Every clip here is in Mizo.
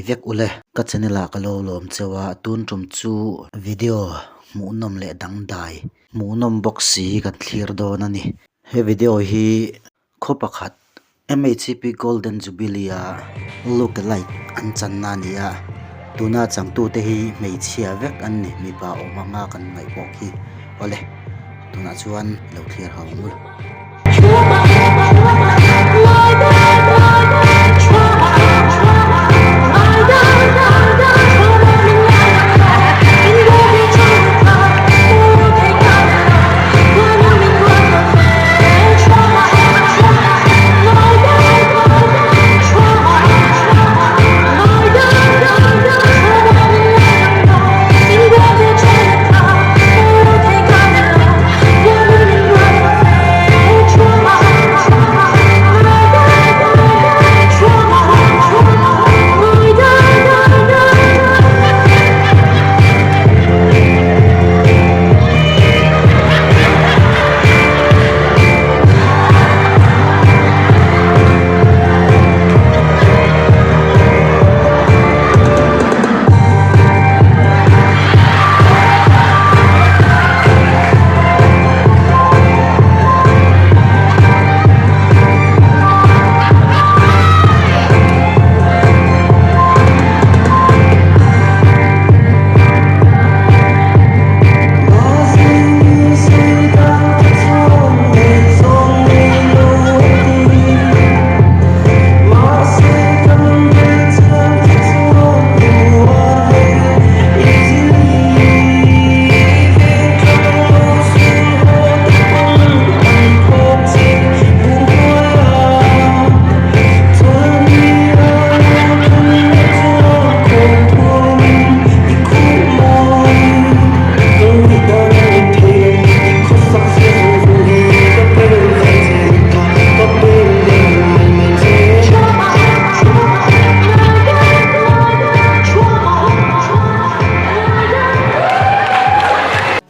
vek ule. Ka channel ah ka lo lawm cheu a, tun tum chu video hmuhnawm leh dangdai hmuhnawm bawk si kan thlir dawn a ni. He video hi khaw pakhat MHCP Golden Jubilee a look alike an channa a ni a, tuna changtute hi hmeichhia vek an ni mipa awm anga kan ngaih pawh khi awle tunah chuan lo thlir ho ang u.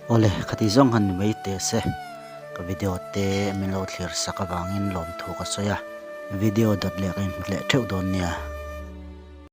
Awle, khati zawng han ni mai teh se, ka video te min lo thlir sak avangin lawmthu ka sawi a, video dawt leh ka inhmu leh theuh dawn nia.